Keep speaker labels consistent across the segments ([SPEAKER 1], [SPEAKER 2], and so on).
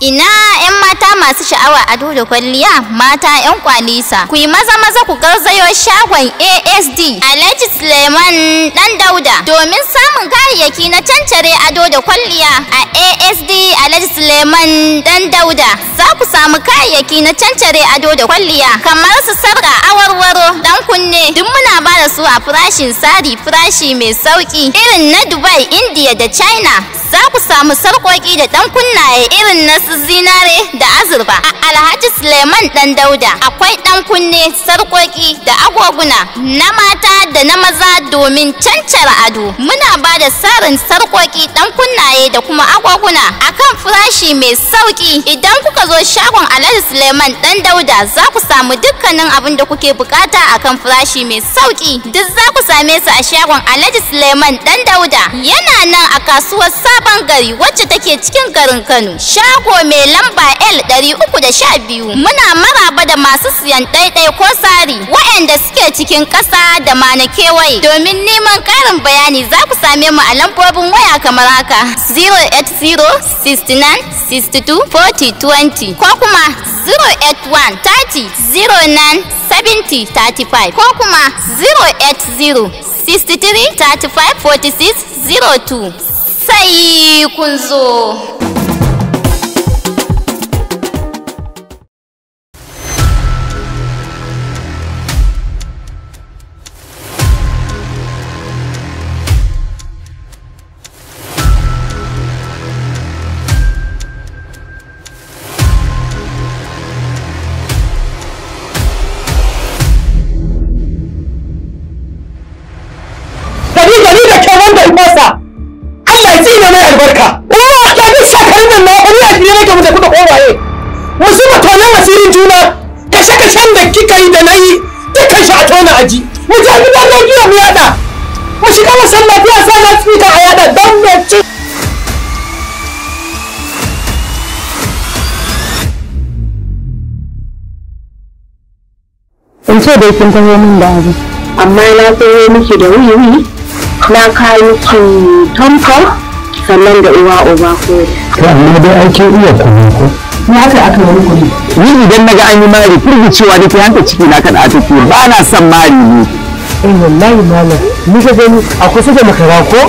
[SPEAKER 1] Ina 'yan mata masu sha'awa ado da kwalliya, mata 'yan kwalisa. Ku yi maza maza ku garzayo shagon ASD Alhaji Suleiman Dan Dauda domin samun kayayyaki na cancare ado da kwalliya. A ASD Alhaji Suleiman Dan Dauda za ku samu kayayyaki na cancare ado da kwalliya kamar su sarƙa, awarwaro, dan kunne, duk muna ba da su a farashin sari, farashi mai sauki irin na Dubai, India da China. Za ku samu sarƙoƙi da dan kunnaye irin na su zinare da azurfa. A Alhaji Suleiman Dan Dauda akwai dan kunne, sarƙoƙi da agoguna na mata da na maza domin cancara ado. Muna ba da sarin sarƙoƙi, dan kunnaye da kuma agoguna akan farashi mai sauki. Idan kuka zo shagon Alhaji Suleiman Dan Dauda za ku samu dukkanin abin da kuke bukata akan farashi mai sauki. Duk za ku same su a shagon Alhaji Suleiman Dan Dauda. Yana nan a kasuwar Sabon Gari wacce take cikin garin Kano. Shago mai lamba L 312. Muna maraba da masu siyan ɗaiɗai ko sari waɗanda suke cikin ƙasa da ma na kewaye. Domin neman ƙarin bayani za ku same mu a lambobin waya kamar haka: 080 69 62 40 20 ko kuma 081 30 09 70 35 ko kuma 080 63 35 46 02. Sai kun zo.
[SPEAKER 2] Gari da ke wanda in fasa. Allah ya tsine mai albarka. Uwa ta bi sakarin nan na wani a jire nake mutu kuka kowaye. Musu ba tonan asirin juna. Kashe-kashen da kika yi da nayi dukkan shi a tona aji. Mu je gidan rediyo mu yada. Mu shiga masallaci a sa loudspeaker a yada don me ci.
[SPEAKER 3] In ce dai kin taho min da abu, amma na taho miki da wiwi, na kawo miki tamfa, sannan da uwa uba ko.
[SPEAKER 4] To amma dai ai kin iya kunu ko?
[SPEAKER 2] Ni haka aka yi kunu.
[SPEAKER 4] Ni idan naga an yi mari firgicewa nake, hanta ciki na kada take, ba na son mari ne.
[SPEAKER 2] Eh wallahi malam, ni ka gani a kusa da makara ko?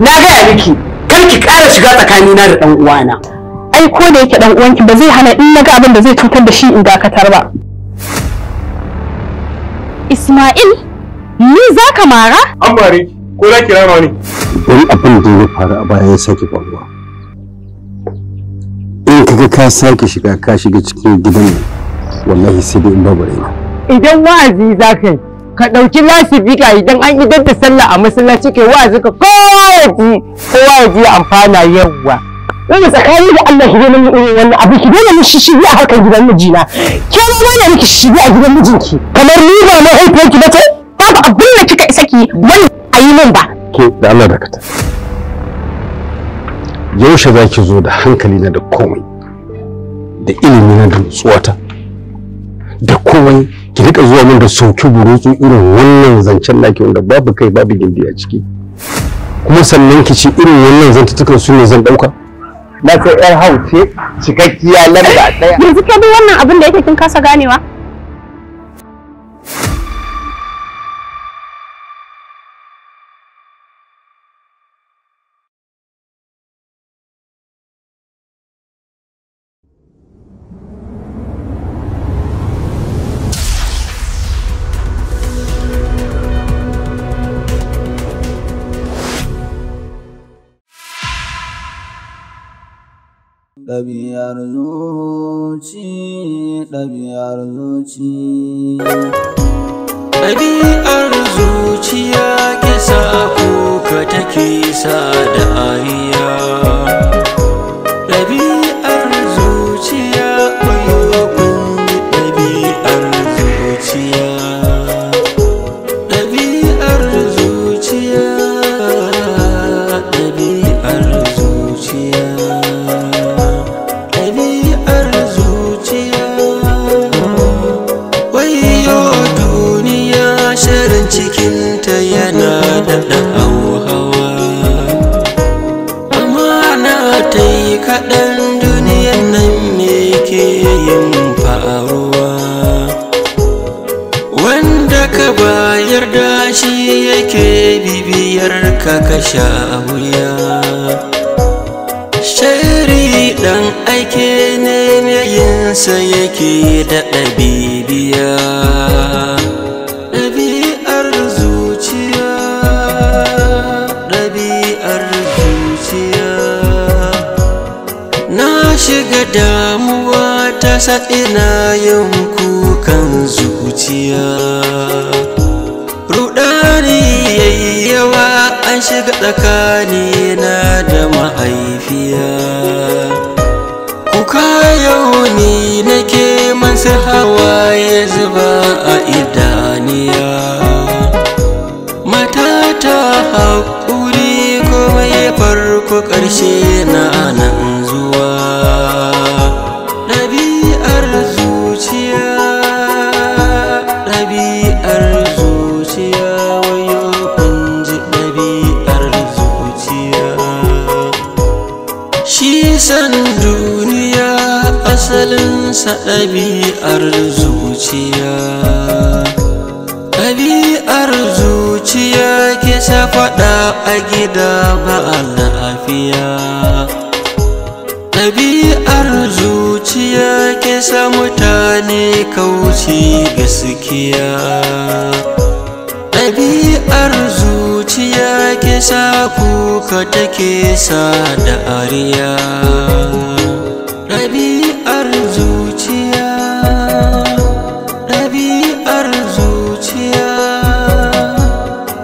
[SPEAKER 2] Na gaya miki, kar ki ƙara shiga tsakanina da ɗan uwana.
[SPEAKER 3] Ai ko da yake dan uwanki ba zai hana in naga abin da zai cutar da shi in dakatar ba. Ismail, ni zaka mara?
[SPEAKER 5] An mare ko za ki rama ne?
[SPEAKER 4] Idan abin da ya faru a baya ya sake faruwa, in kaga ka sake shiga, ka shiga cikin gidan nan, wallahi sai dai in babu raina.
[SPEAKER 2] Idan wa'azi za ka yi, ka ɗauki lasifika idan an idar da sallah a masallaci kai wa'azi ka kowa ya ji, kowa ya ji amfana yawwa. Wanda tsakani da Allah ki daina min irin wannan abu, ki daina min shishigi a harkar gidan mijina. Ke ma ne miki shishigi a gidan mijinki. Kamar ni ba mahaifiyarki ba ce?
[SPEAKER 3] Babu abin da kika isa ki wani a yi min ba.
[SPEAKER 4] Ke da Allah dakata. Yaushe za ki zo da hankali na da komai, da ilimi na da nutsuwata, da komai ki rika zuwa min da sauki burutsu irin wannan zancen naki wanda babu kai babu gindi a ciki. Kuma sannan ki ce irin wannan zantutukan su ne zan ɗauka?
[SPEAKER 2] Na sai yar hauce cikakkiya lamba ɗaya.
[SPEAKER 3] Yanzu ke duk wannan abin da yake kin kasa ganewa?
[SPEAKER 6] Ɗabi'ar zuci, ɗabi'ar zuci.
[SPEAKER 7] Ɗabi'ar zuciya kisa kuka take sa dariya. Ɗabi'ar zuciya wayo kun ji ɗabi'ar zuciya. Ɗabi'ar zuciya, ɗabi'ar zuciya. Ɗabi'ar zuciya. Wayo duniya shirin cikinta yana da ka bayar da shi yake bibiyar ka ka sha wuya. Shari ɗan aike ne mai yinsa yake daɗa bibiya. Ɗabi'ar zuciya, ɗabi'ar zuciya. Na shiga damuwa ta sa ina yin kukan zuciya. Ruɗani yayi yawa an shiga tsakanina da mahaifiya. Kuka yau ni nake masu hawaye zuba a idaniya. Matata haƙuri komai farko ƙarshe na nan zuwa. Ɗabi'ar zuciya, ɗabi'ar zuciya, wayo kun ji ɗabi'ar zuciya. Shi san duniya asalinsa ɗabi'ar zuciya. Ɗabi'ar zuciya ke sa faɗa a gida ba lafiya. Ɗabi'ar zuciya ke sa mutane kauce gaskiya. Ɗabi'ar zuciya ke sa kuka take sa dariya. Ɗabi'ar zuciya, ɗabi'ar zuciya,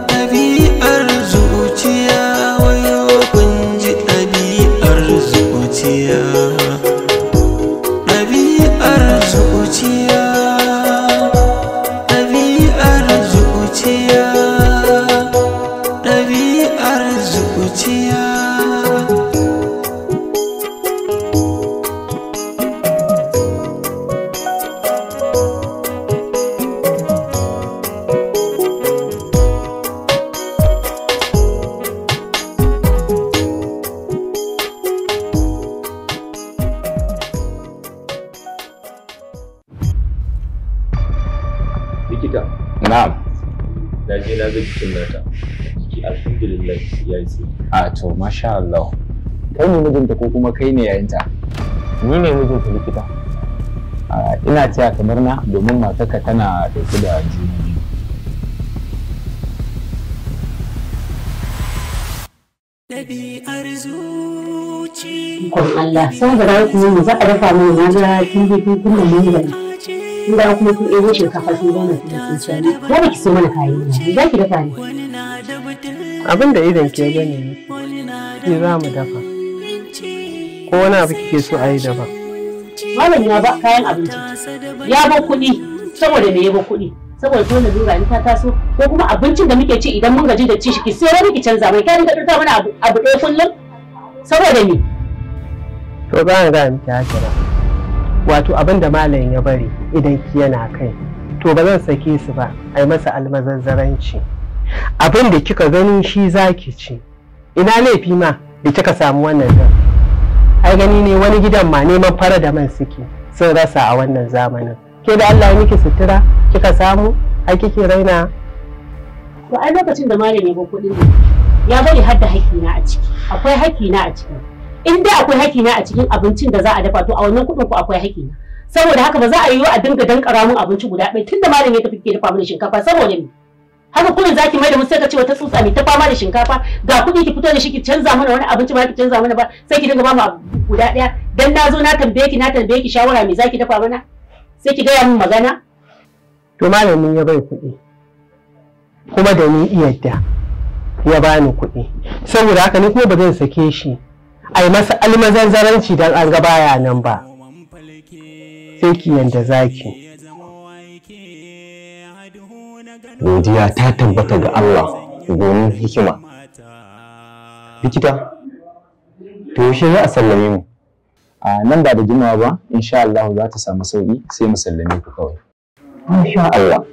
[SPEAKER 7] ɗabi'ar zuciya, wayo kun ji ɗabi'ar zuciya. Ɗabi'ar zuciya, ɗabi'ar zuciya, ɗabi'ar zuciya.
[SPEAKER 5] Likita.
[SPEAKER 8] Na'am.
[SPEAKER 5] Na je na ga jikin nata. Jiki alhamdulillah ya yi sauki.
[SPEAKER 8] A to masha Allah. Kai ne mijinta ko kuma kai ne yayinta?
[SPEAKER 2] Ni ne mijinta likita.
[SPEAKER 8] Ina taya ka murna domin matarka tana ɗauke da juna biyu.
[SPEAKER 7] Ɗabi'ar zuci.
[SPEAKER 3] Ikon Allah, sai da za ku yi za a dafa mana na ga kin je kin kunna mun gani. Kin da kuma kin ɗebo shinkafa kin zauna kin ci ci. Ko ba ki so mana kayan miya, za ki dafa ne.
[SPEAKER 2] Abin da idon ke gani ne, shi za mu dafa. Ko wani abu kike so a yi daban.
[SPEAKER 3] Malam ya ba kayan abinci. Ya ba kuɗi saboda me ya ba kuɗi? Saboda to lura in ta taso ko kuma abincin da muke ci idan mun gaji da ci shi ki sai wani ki canza mai kai dinga ɗauka mana abu ɗaya kullum saboda me?
[SPEAKER 2] To ba na ga miki Hajara. Wato abin da malam ya bari idan ki yana kai to ba zan sake su ba ai masa almazazzaranci. Abin da kika gani shi zaki ci. Ina laifi ma da kika samu wannan din. Ai gani ne wani gidan ma neman fara da man suke sun rasa a wannan zamanin. Ke da Allah ya miki sutura kika samu ai kike raina.
[SPEAKER 3] To ai lokacin da malam ya bar kuɗin nan ya bari har da haƙƙina a ciki. Akwai haƙƙina a ciki. In dai akwai haƙƙina a cikin abincin da za a dafa to a wannan kuɗin ku akwai haƙƙina. Saboda haka ba za a yiwu a dinga dankara mun abinci guda ɗaya tunda malam ya tafi ke dafa mana shinkafa saboda me? Haka kullum zaki mai da mu sai ka ce wata tsutsa mai ta fama da shinkafa ga kuɗi ki fito da shi ki canza mana wani abinci ba ki canza mana ba sai ki dinga ba mu abu guda ɗaya dan na zo na tambaye ki shawara me zaki dafa mana sai ki gaya min magana.
[SPEAKER 2] To malamin ya bai kuɗi kuma da ni iyadda ya bani kuɗi saboda haka ni kuma ba zan sake shi a yi masa almazanzaranci dan an ga baya nan ba sai ki yanda zaki.
[SPEAKER 9] Godiya ta tabbata ga Allah domin hikima. Likita, to yaushe za a sallame mu?
[SPEAKER 8] A nan ba da jimawa ba, insha Allah za ta samu sauki sai mu sallame ku kawai.
[SPEAKER 9] Masha Allah.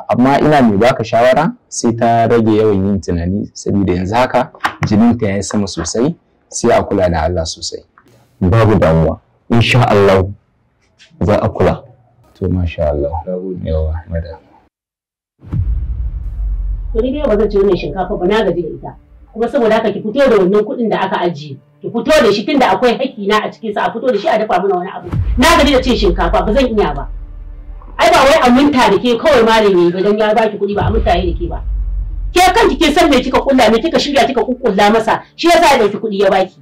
[SPEAKER 8] Amma ina mai baka shawara sai ta rage yawan yin tunani saboda yanzu haka jininta ya yi sama sosai sai a kula da Allah sosai.
[SPEAKER 9] Babu damuwa, insha Allah za a kula.
[SPEAKER 8] To masha Allah. Yawa, madam.
[SPEAKER 3] To ni dai ba zan ci wannan shinkafa ba, na gaji da ita. Kuma saboda haka ki fito da wannan kuɗin da aka ajiye. Ki fito da shi tunda akwai haƙƙi na a cikin sa, a fito da shi a dafa mana wani abu. Na gaji da cin shinkafa, ba zan iya ba. Ai ba wai aminta da ke kawai malami ba dan ya baki kuɗi ba, aminta da ke ba. Ke kanki kin san me kika kulla, me kika shirya kika kukkulla masa, shi yasa ya dauki kuɗi ya baki.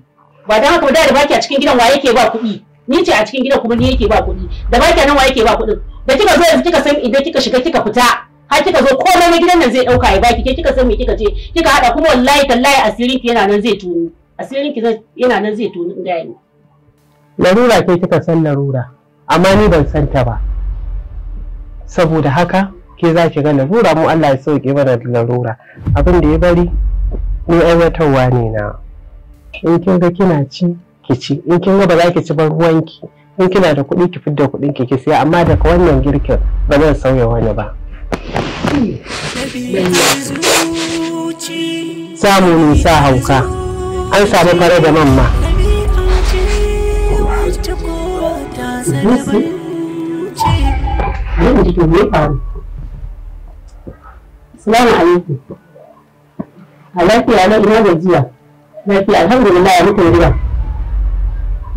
[SPEAKER 3] Ba dan haka ba da baki a cikin gidan wa yake ba kuɗi? Ni ce a cikin gidan kuma ni yake ba kuɗi. Da baki nan wa yake ba kuɗin? Da kika zo yanzu kika san idan kika shiga kika fita har kika zo komai na gidan nan zai dauka ya baki, ke kika san me kika ce kika hada, kuma wallahi tallahi asirin ki yana nan zai tunu. Asirin ki yana nan zai tunu in ga ni.
[SPEAKER 2] Larura ke kika san larura, amma ni ban san ta ba. Saboda haka ke za ki ga larura, mu Allah ya sauke mana da larura. Abin da ya bari ni aiwatarwa ne na. In kin ga kina ci ki ci, in kin ga ba za ki ci ba ruwanki, in kina da kuɗi ki fidda kuɗin ki ki siya, amma daga wannan girkin ba zan sauya wani ba. Samu ne sa hauka, an samu fara da mamma.
[SPEAKER 3] Assalamu alaikum. A lafiya na, ina gajiya. Lafiya alhamdulillah, ya muku ruwa.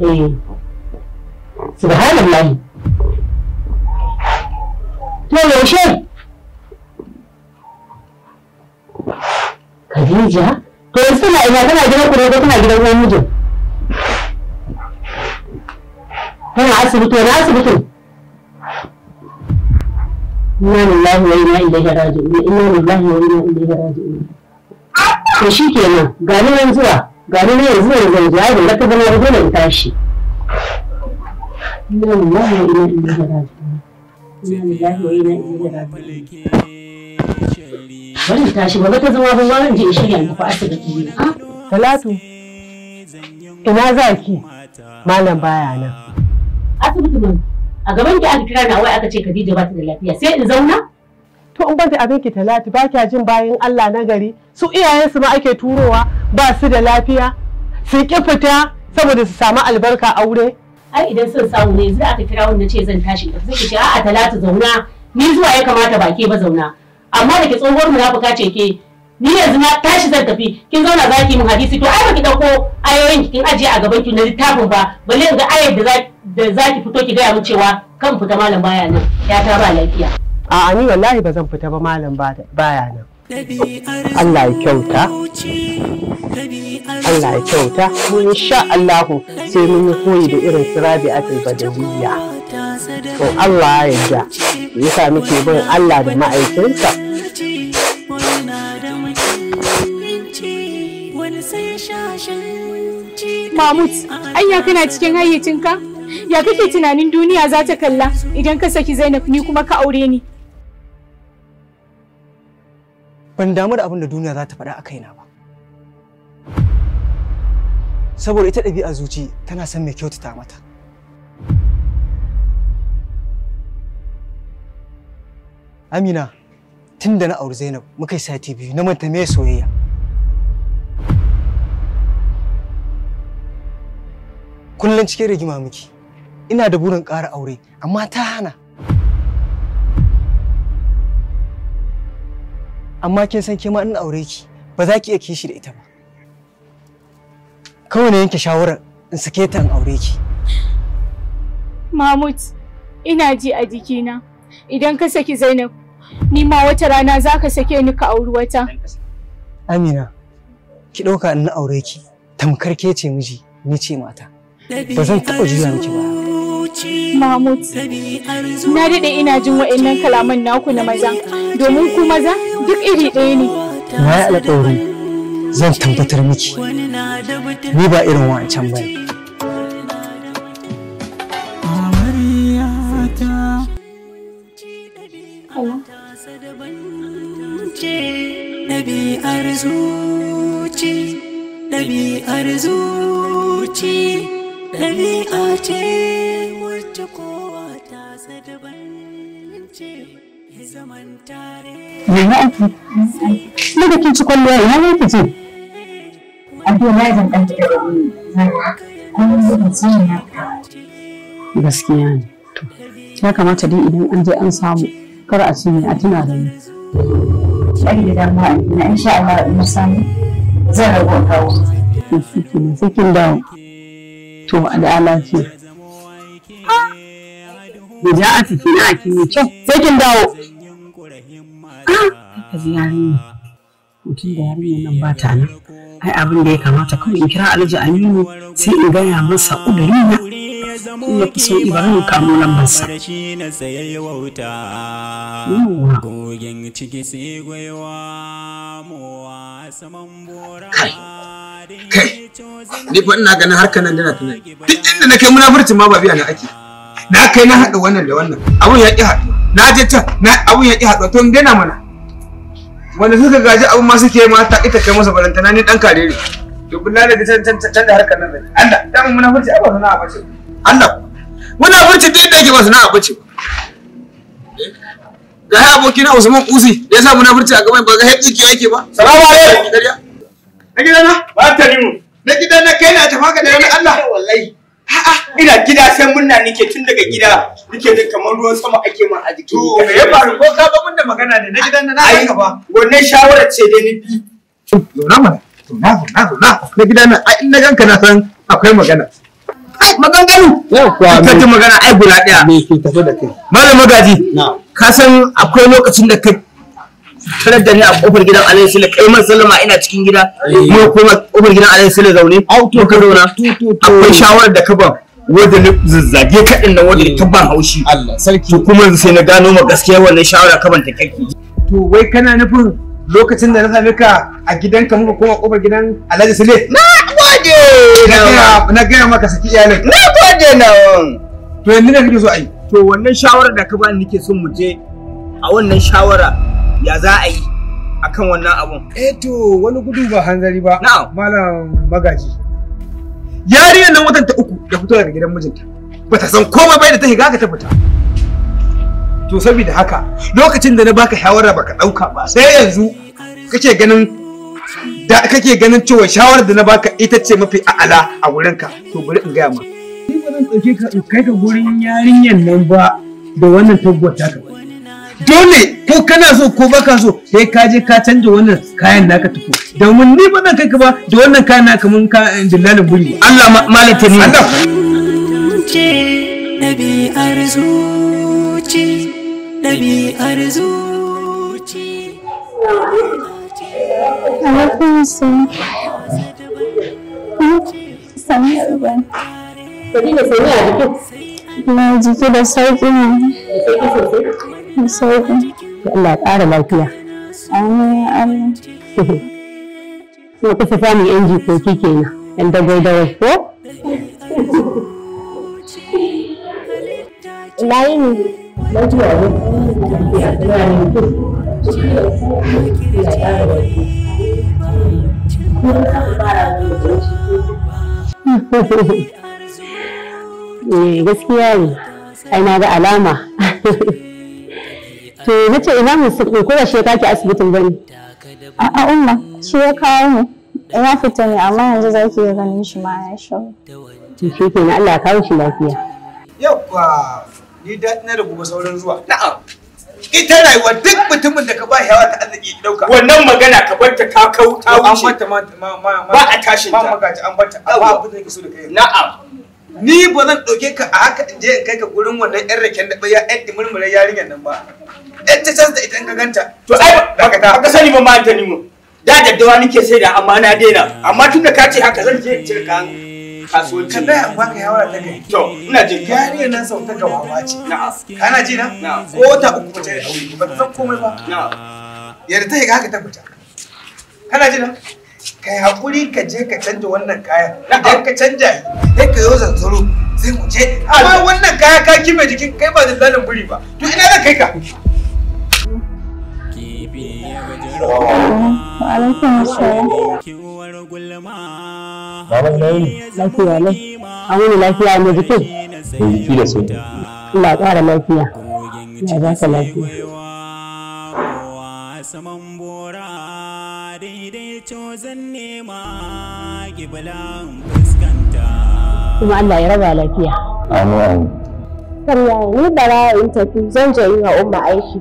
[SPEAKER 3] Eh. Subhanallahi. To yaushe? Khadija? To yanzu tana ina, tana gidan ku ne ko tana gidan uwan mijin? Tana asibiti, wani asibitin? Inna lillahi wa inna ilaihi raji'un. Inna lillahi wa inna ilaihi raji'un. To shikenan, ga ni nan zuwa, ga ni nan yanzu zan je, ai ban ga ta zama ba, dole in tashi. Inna lillahi wa inna ilaihi raji'un. Inna lillahi wa inna ilaihi raji'un. Bari in tashi, ba ta zama ba, zan je in shirya in tafi asibiti ne.
[SPEAKER 2] Talatu, ina za ki? Malam baya nan.
[SPEAKER 3] Asibiti mun. A gaban ki aka kira na wai aka ce Khadija ba ta da lafiya, sai in zauna?
[SPEAKER 2] To in banta abin ki Talatu, ba kya jin bayan Allah na gari, su iyayensu ma ake turowa ba su da lafiya, su ki fita saboda su samu albarka aure.
[SPEAKER 3] Ai idan son samu ne yanzu aka kira wanda ce zan tashi in tafi, sai ki ce a'a Talatu zauna, ni zuwa ya kamata ba ke ba zauna. Amma da ke tsohuwar munafuka ce ke, ni yanzu na tashi zan tafi, kin zauna za ki min hadisi, to ai baki dauko ayoyin ki kin ajiye a gaban ki na littafin ba, balle in ga ayar da za ki fito ki gaya min cewa kan fita malam baya nan, ya ta ba lafiya.
[SPEAKER 2] A'a ni wallahi ba zan fita ba, malam baya nan. Allah ya kyauta. Allah ya kyauta. Mu insha Allahu sai mun yi koyi da irin su Rabi'atul Badawiyya. To Allah ya yarda. Yasa muke bin Allah da ma'aikinsa.
[SPEAKER 10] Mahmud, anya kana cikin hayyacinka? Ya kake tunanin duniya za ta kalla idan ka saki Zainab ni kuma ka aure ni?
[SPEAKER 11] Ban damu da abin da duniya za ta faɗa a kaina ba. Saboda ita ɗabi'a zuci tana son mai kyautata mata. Amina, tun da na auri Zainab muka yi sati biyu na manta me soyayya. Kullum cikin rigima muke. Ina da burin ƙara aure, amma ta hana. Amma kin san ke ma in aure ki, ba za ki iya kishi da ita ba. Kawai na yanke shawarar in sake ta in aure ki.
[SPEAKER 10] Mahmud, ina ji a jikina. Idan ka saki Zainab, ni ma wata rana za ka sake ni ka auri wata.
[SPEAKER 11] Amina, ki ɗauka in na aure ki, tamkar ke ce miji, ni ce mata. Ba zan taɓa juya miki ba.
[SPEAKER 10] Mahmud, na daɗe ina jin wa'annan kalaman naku na maza, domin ku maza duk iri ɗaya ne.
[SPEAKER 11] Na yi alƙawari zan tabbatar miki, ni ba irin wa'ancan ba ne.
[SPEAKER 7] Ɗabi'ar zuci, ɗabi'ar zuci, ɗabi'a ce wacce kowa ta sadaban ce zaman tare.
[SPEAKER 3] Mene ake? Naga kin ci kwalliya, ina ne ki ce?
[SPEAKER 12] Abdul na zan ɗan fita da wani zan kuma ban sani na.
[SPEAKER 3] Gaskiya ne. To, ya kamata dai idan an je an samu kar a cinye a tuna da ni.
[SPEAKER 12] Ba ki da damuwa na insha Allah in samu zan rago in kawo.
[SPEAKER 3] Sai kin dawo. To a da lafiya. Da a tafi na kin yi kyau. Sai kin dawo. Ka ji yarinya. Mutum da yarinyar nan ba ta nan. Ai abin da ya kamata kawai in kira Alhaji Aminu sai in gaya masa ƙudurina. In ya fi so Ibrahim kamo lambarsa. Yawwa.
[SPEAKER 13] Kai, kai, ni fa ina ganin harkar nan dana tunani. Duk inda na kai munafurcin ma ba biya na ake. Na kai na haɗa wannan da wannan, abun ya ƙi haɗuwa. Na je can, na abun ya ƙi haɗuwa, to in daina mana. Wanda suka gaji abun ma suke mata ita kai masa balantana ni ɗan karere. To billahi da can can da harkar nan zai. Allah, daman munafurci ai ba sana'a bace. Allah, munafurci duk inda yake ba sana'a bace. Ga ya abokina Usman Uzi da ya sa munafurci a gaban ba ga haƙƙi yake ba. Salamu alaikum. Na gidana?
[SPEAKER 14] Ba ta nimu.
[SPEAKER 13] Na gidana kai na tafi haka da ranar Allah.
[SPEAKER 14] Wallahi. A'a, ina gida sai murna nake tun daga gida nake jin kamar ruwan sama ake min a jiki.
[SPEAKER 13] To me ya faru ko ka ba mun da magana ne na gidana na haka ba.
[SPEAKER 14] Wannan shawarar ce dai ni bi.
[SPEAKER 13] Zauna mana. Zauna zauna zauna. Na gidana ai in na ganka na san akwai magana. Ai maganganu.
[SPEAKER 4] Yau kuwa
[SPEAKER 14] Ka ji magana ai guda ɗaya.
[SPEAKER 4] Me ke tafi da kai?
[SPEAKER 14] Malam Magaji. Ka san akwai lokacin da ka tarar da ni a kofar gidan Alhaji Sule kai man sallama ina cikin gida mu koma kofar gidan Alhaji Sule zaune muka zauna akwai shawarar da ka ban wanda na zazzage ka din nan wanda ta ban haushi
[SPEAKER 13] Allah sarki
[SPEAKER 14] to kuma yanzu sai na gano ma gaskiya wannan shawara ka ban ta kake.
[SPEAKER 13] To wai kana nufin lokacin da na same ka a gidanka muka koma kofar gidan Alhaji Sule?
[SPEAKER 14] Na gode.
[SPEAKER 13] Na gaya maka saki iyalin.
[SPEAKER 14] Na gode na.
[SPEAKER 13] To yanzu ne kake so a yi?
[SPEAKER 14] To wannan shawarar da ka bani nake son mu je a wannan shawara ya za a yi akan wannan abun.
[SPEAKER 13] Eh to wani gudu ba hanzari ba.
[SPEAKER 14] Na'am.
[SPEAKER 13] Malam Magaji. Yarinyar nan watan ta uku da fito daga gidan mijinta. Bata san komai bai da ta shiga ka ta fita. To saboda haka lokacin da na baka shawara baka dauka ba sai yanzu kake ganin da kake ganin cewa shawarar da na baka ita ce mafi a'ala a wurinka to bari in gaya ma. Ni ba zan dauke ka in kai ka gurin yarinyar nan ba da wannan taguwar taka ba. Dole ko kana so ko baka so sai ka je ka canja wannan kayan naka tuku domin ni ba zan kai ka ba da wannan kayan naka mun ka dillalin buri.
[SPEAKER 14] Allah malam Tanimu.
[SPEAKER 13] Allah.
[SPEAKER 7] Ɗabi'ar zuci, ɗabi'ar zuci.
[SPEAKER 10] Alaikum salam. Sami ban.
[SPEAKER 3] Fadila sani a jikin.
[SPEAKER 10] Na jiki da sauƙi ne.
[SPEAKER 3] Da sauƙi sosai.
[SPEAKER 10] Da sauƙi.
[SPEAKER 3] To Allah ya ƙara lafiya.
[SPEAKER 10] Amin ya Allah.
[SPEAKER 3] Sai kusa samun yan jikoki kenan. Yan dagwai-dagwai ko?
[SPEAKER 1] Ina yini?
[SPEAKER 3] Lafiya ne. Lafiya ne. Allah ya ƙara lafiya. Eh gaskiya ne. Ai na ga alama. To na ce ina musu ko ba shi ya kake asibitin bane.
[SPEAKER 10] A'a Umma, shi ya kawo mu. Ina fita ne amma yanzu za ki iya ganin shi ma ya shigo.
[SPEAKER 3] To shi kenan Allah ya kawo shi lafiya.
[SPEAKER 13] Yawwa ni da na da gobe sauran zuwa. Na'am. Ita rayuwa duk mutumin da ka ba yawa ta arziki ki dauka.
[SPEAKER 14] Wannan magana ka bar ta ta kau ta
[SPEAKER 13] An
[SPEAKER 14] wuce.
[SPEAKER 13] bata ma ma ma
[SPEAKER 14] Ba a tashin ta.
[SPEAKER 13] Ma magaji an bata. Amma abin da nake so da kai.
[SPEAKER 14] Na'am.
[SPEAKER 13] Ni ba zan dauke ka a haka in je in kai ka gurin wannan yan raken da baya yan dimurmurar yarinyar nan ba. Yan ta da ita in ka ganta.
[SPEAKER 14] To ai baka sani ba ma Tanimu. Da daddawa nake sai da amma na daina. Amma tun da ka ce haka zan je in cire kayan kasuwanci.
[SPEAKER 13] Ka tsaya in baka shawara ta gari.
[SPEAKER 14] To ina jin ka.
[SPEAKER 13] Yarinyar nan sau ta gawawa ce.
[SPEAKER 14] Na'am.
[SPEAKER 13] Kana ji na?
[SPEAKER 14] Na'am.
[SPEAKER 13] Ko wata uku ba ta yi aure ba ta san komai ba.
[SPEAKER 14] Na'am.
[SPEAKER 13] Yadda ta shiga haka ta fita. Kana ji na? Kai hakuri ka je ka canja wannan kayan. Idan ka canja shi, sai ka yo zanzaro sai mu je. Amma wannan kaya ka kime jikin kai ba dillalin buri ba. To ina zan kai ka?
[SPEAKER 10] Wa alaikum assalam.
[SPEAKER 9] Baban na yi
[SPEAKER 3] Lafiya lau. An wuni lafiya ne jikin.
[SPEAKER 9] da jiki da sauki.
[SPEAKER 3] Allah ya ƙara lafiya. Allah ya baka lafiya.
[SPEAKER 7] Saman bora daidaito zan nema kiblan fuskanta.
[SPEAKER 3] Kuma Allah ya raba lafiya.
[SPEAKER 9] Amin amin.
[SPEAKER 1] Karya ni bara in tafi zan je yi wa Umma aiki.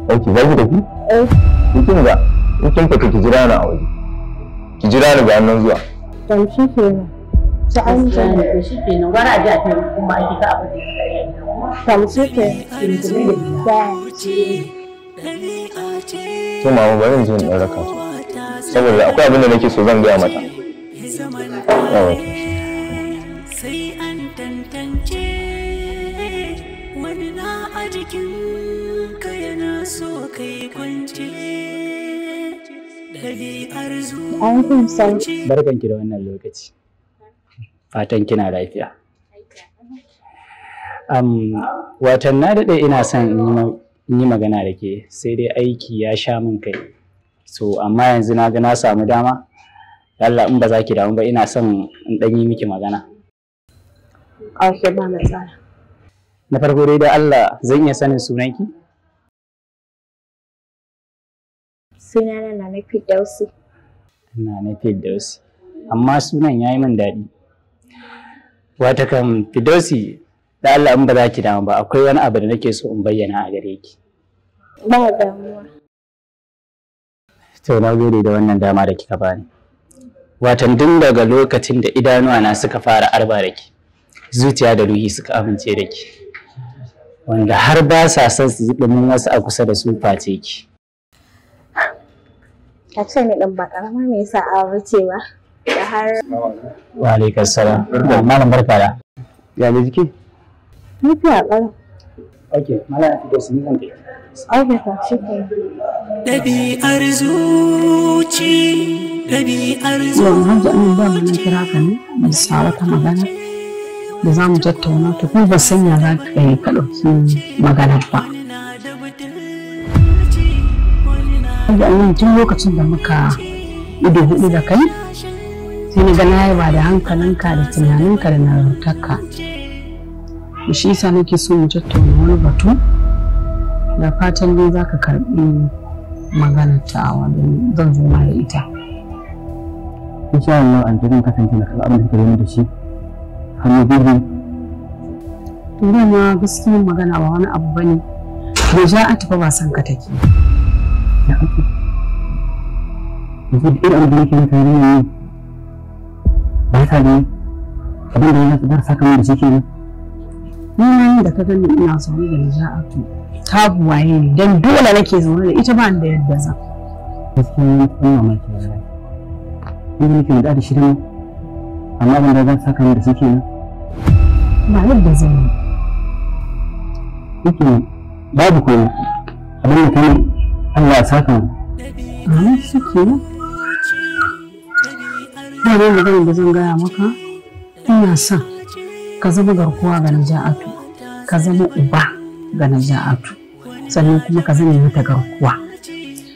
[SPEAKER 9] Ok, za ki tafi?
[SPEAKER 1] Eh.
[SPEAKER 8] Kin ga in kin fita ki jira ni a waje. Ki jira ni ga nan zuwa.
[SPEAKER 12] To shi kenan. Sai an jima.
[SPEAKER 3] To shi kenan gwara a je a taimaka kuma ake ka abu da ya
[SPEAKER 12] To shi kenan.
[SPEAKER 8] To mama bari in je in ɗan raka ta. Saboda akwai abin da nake so zan gaya mata. Yawa.
[SPEAKER 7] Sai an tantance wani na a jikin ka yana so kai kwance ɗabi'ar zuci.
[SPEAKER 15] Barkanki da wannan lokaci. Fatan kina lafiya. Watan na daɗe ina son in yi magana da ke sai dai aiki ya sha min kai. So amma yanzu na ga na samu dama. Allah in ba za ki damu ba ina son in ɗan yi miki magana.
[SPEAKER 12] Ok, ba matsala.
[SPEAKER 15] Na farko dai da Allah zan iya sanin sunanki?
[SPEAKER 12] Sunana Nana Firdausi.
[SPEAKER 15] Nana Firdausi. Amma sunan ya yi min daɗi. Wata kan Firdausi da Allah in ba za ki damu ba akwai wani abu da nake so in bayyana a gare ki.
[SPEAKER 12] Ba damuwa.
[SPEAKER 15] To na gode da wannan dama da kika bani. Watan tun daga lokacin da idanuwa na suka fara arba da ki, zuciya da ruhi suka amince da ki, wanda har ba sa son su ji ɗumin wasu a kusa da su face ki.
[SPEAKER 12] Ka ce ni ɗin ba ƙarama me yasa a bace ba da har.
[SPEAKER 15] Wa alaikum salam. Malam barka da.
[SPEAKER 4] Ya ne jiki?
[SPEAKER 12] Lafiya ƙalau.
[SPEAKER 15] Okay, malam Firdausi ni zan tafi.
[SPEAKER 12] Ok, to shi kenan.
[SPEAKER 7] Ɗabi'ar zuci, ɗabi'ar
[SPEAKER 16] Yau Hajji Amin ba mu na kira ka ne bisa wata magana da za mu tattauna to kuma ban san ya za ka yi ka ɗauki maganar ba. Hajji Amin tun lokacin da muka ido hudu da kai sai na ga na yaba da hankalinka da tunaninka da nagartarka. Shi yasa nake so mu tattauna wani batu da fatan dai za ka karɓi maganar ta wanda zan zo ma da ita.
[SPEAKER 17] Insha Allah an zan kasance na karɓi abin da kika zo da shi hannu biyu.
[SPEAKER 16] To dama gaskiyar magana ba wani abu bane. Raja'atu fa ba san ka take.
[SPEAKER 17] Ya ake? Yanzu da irin abin da nake maka yarinya ne ba ta ne abin da ya za saka min da shi kenan.
[SPEAKER 16] Ni ma da ka gani ina zaune da Raja'atu ta buwaye ni dan dole nake zaune da ita ba ni da yadda zan.
[SPEAKER 17] Gaskiya ni ban mamaki wallahi. Inda nake da shi da amma abin da za saka min da shi kenan.
[SPEAKER 16] Ba yadda zan yi.
[SPEAKER 17] Yake babu komai abin da kai Allah ya saka mu.
[SPEAKER 16] Amin shi kenan. Dama maganar da zan gaya maka ina son ka zama garkuwa ga Naja'atu, ka zama uba ga Naja'atu, sannan kuma ka zama mata garkuwa.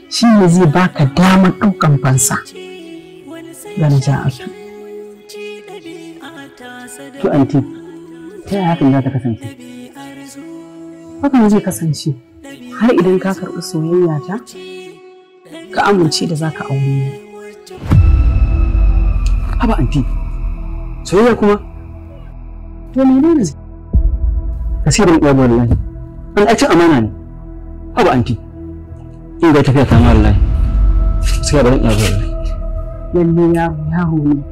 [SPEAKER 16] Shi ne zai baka damar ɗaukan fansa ga Naja'atu.
[SPEAKER 17] To anti, ta yaya hakan za ta kasance?
[SPEAKER 16] Hakan zai kasance har idan ka karɓi soyayya ta, ka amince da za ka aure ni.
[SPEAKER 17] Haba anti, soyayya kuma?
[SPEAKER 16] To menene?
[SPEAKER 17] Gaskiya ban iya ba wallahi. An ai cin amana ne. Haba anti, in ga tafiya ta ma wallahi. Gaskiya ban iya ba wallahi.
[SPEAKER 16] Lalle yaro yaro ne.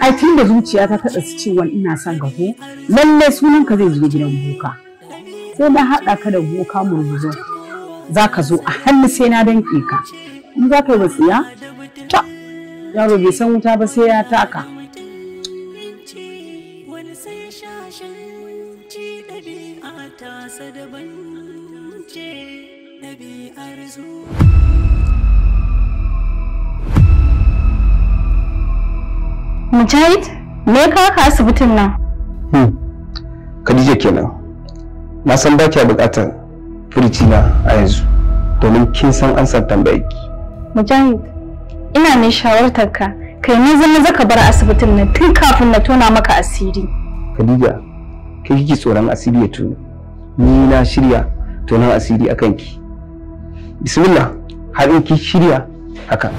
[SPEAKER 16] Ai tun da zuciyata ta ɗasu cewa ina son ka ko, lalle sunanka zai zo gidan boka. Sai na haɗa ka da boka murguzo. Za ka zo a hannu sai na danƙe ka. In za ka yi wasiya? Ta! Yaro bai san wuta ba sai ya taka.
[SPEAKER 10] Mujahid, me ya kawo ka asibitin nan?
[SPEAKER 9] Khadija kenan. Na san ba kya buƙatar furuci na a yanzu domin kin san ansar tambayar ki.
[SPEAKER 10] Mujahid, ina mai shawartar ka, kai maza maza ka bar asibitin nan tun kafin na tona maka asiri.
[SPEAKER 9] Khadija, kai kike tsoron asiri ya tono. Ni na shirya tonon asiri akan ki. Bismillah, har in ki shirya haka.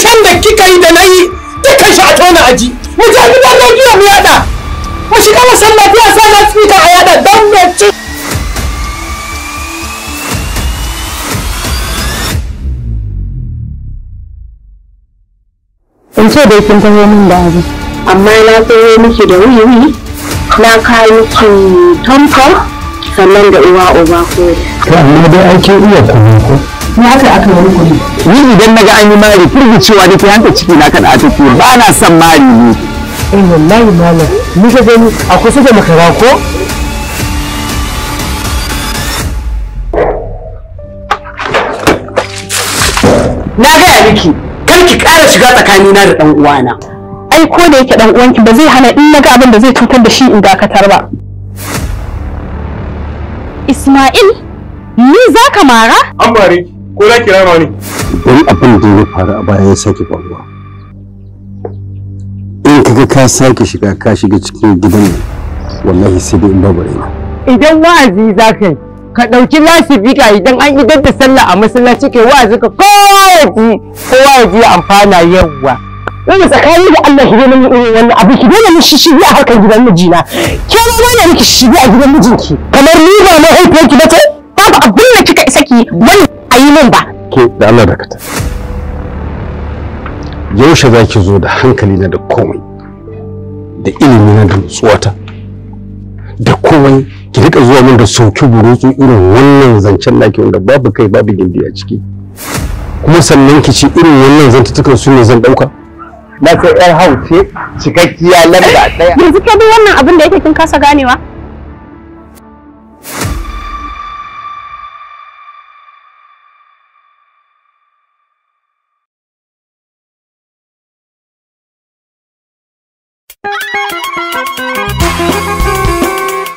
[SPEAKER 2] Zancen da kika yi da na yi dukkan shi a tona aji. Mu je gidan rediyo mu yada. Mu shiga masallaci a sa loudspeaker a yada don me ci.
[SPEAKER 16] In ce dai kin taho min da abu, amma na taho miki da wuri na kawo miki tamfa sannan da uwa uba ko.
[SPEAKER 4] To amma dai ai kin iya kunu ko?
[SPEAKER 16] Ni haka aka yi kunu.
[SPEAKER 14] Ni idan naga an yi mari firgicewa nake hanta ciki na kada take ba na son mari ne.
[SPEAKER 2] Eh wallahi malam, ni ka gani a kusa da makara ko?
[SPEAKER 16] Na gaya miki kar ki ƙara shiga tsakanina da ɗan uwana. Ai ko da yake ɗan uwanki ba zai hana in naga abin da zai cutar da shi in dakatar ba.
[SPEAKER 3] Ismail, ni za ka mara?
[SPEAKER 4] An mare ko za ki rama ne? Idan abin da ya faru a baya ya sake faruwa. In kaga ka sake shiga ka shiga cikin gidan nan wallahi sai dai in babu raina.
[SPEAKER 2] Idan wa'azi za ka yi, ka ɗauki lasifika idan an idar da sallah a masallaci kai wa'azi ka kowa ya ji kowa ya ji ya amfana yawwa.
[SPEAKER 16] Wanda tsakani da Allah ki daina irin wannan abu ki daina mishi shigi a harkar gidan mijina. Ke ma na miki shigi a gidan mijinki. Kamar ni ba mahaifiyarki ba ce? Babu abin da kika isa ki wani a yi min ba.
[SPEAKER 4] Ke da Allah dakata. Yaushe za ki zo da hankali na da komai da ilimi na da nutsuwata da komai ki rika zuwa min da soki burutsu irin wannan zancen naki wanda babu kai babu gindi a ciki kuma sannan ki ci irin wannan zantutukan su ne zan dauka.
[SPEAKER 14] Na sai yar hauce cikakkiya lamba daya.
[SPEAKER 16] Yanzu ke duk wannan abin da yake kin kasa ganewa?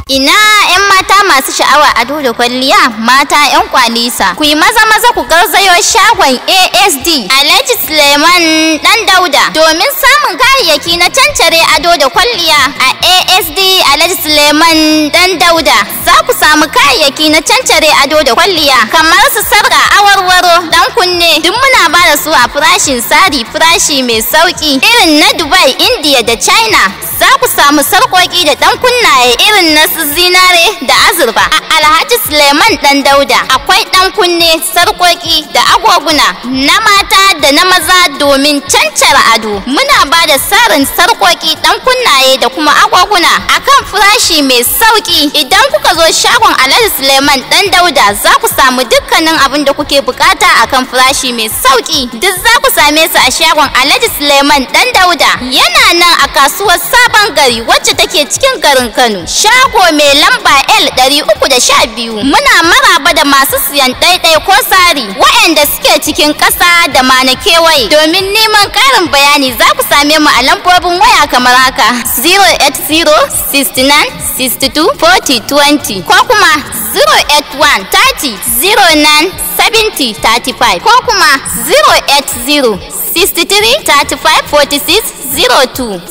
[SPEAKER 1] Ina 'yan mata masu sha'awa ado da kwalliya mata 'yan kwalisa. Ku yi maza maza ku garzayo shagon ASD Alhaji Suleiman Dan Dauda domin samun kayayyaki na cancare ado da kwalliya a ASD Alhaji Suleiman Dan Dauda. Za ku samu kayayyaki na cancare ado da kwalliya kamar su sarka, awarwaro, dan kunne duk muna ba da su a farashin sari farashi mai sauki irin na Dubai, India da China. Za ku samu sarƙoƙi da dan kunnaye irin na su zinare da azurfa. A Alhaji Suleiman Dan Dauda akwai dan kunne, sarƙoƙi da agoguna na mata da na maza domin cancara ado. Muna ba da sarin sarƙoƙi, dan kunnaye da kuma agoguna akan farashi mai sauki. Idan kuka zo shagon Alhaji Suleiman Dan Dauda za ku samu dukkanin abin da kuke bukata akan farashi mai sauki. Duk za ku same su a shagon Alhaji Suleiman Dan Dauda. Yana nan a kasuwar Sabon Gari wacce take cikin garin Kano. Shago mai lamba L 312. Muna maraba da masu siyan ɗaiɗai ko sari waɗanda suke cikin ƙasa da ma na kewaye. Domin neman ƙarin bayani za ku same mu a lambobin waya kamar haka: 080 69 62 40 20 ko kuma 081 30 09 70 35 ko kuma 080 63 35 46 02.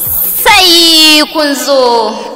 [SPEAKER 1] Sai kun zo.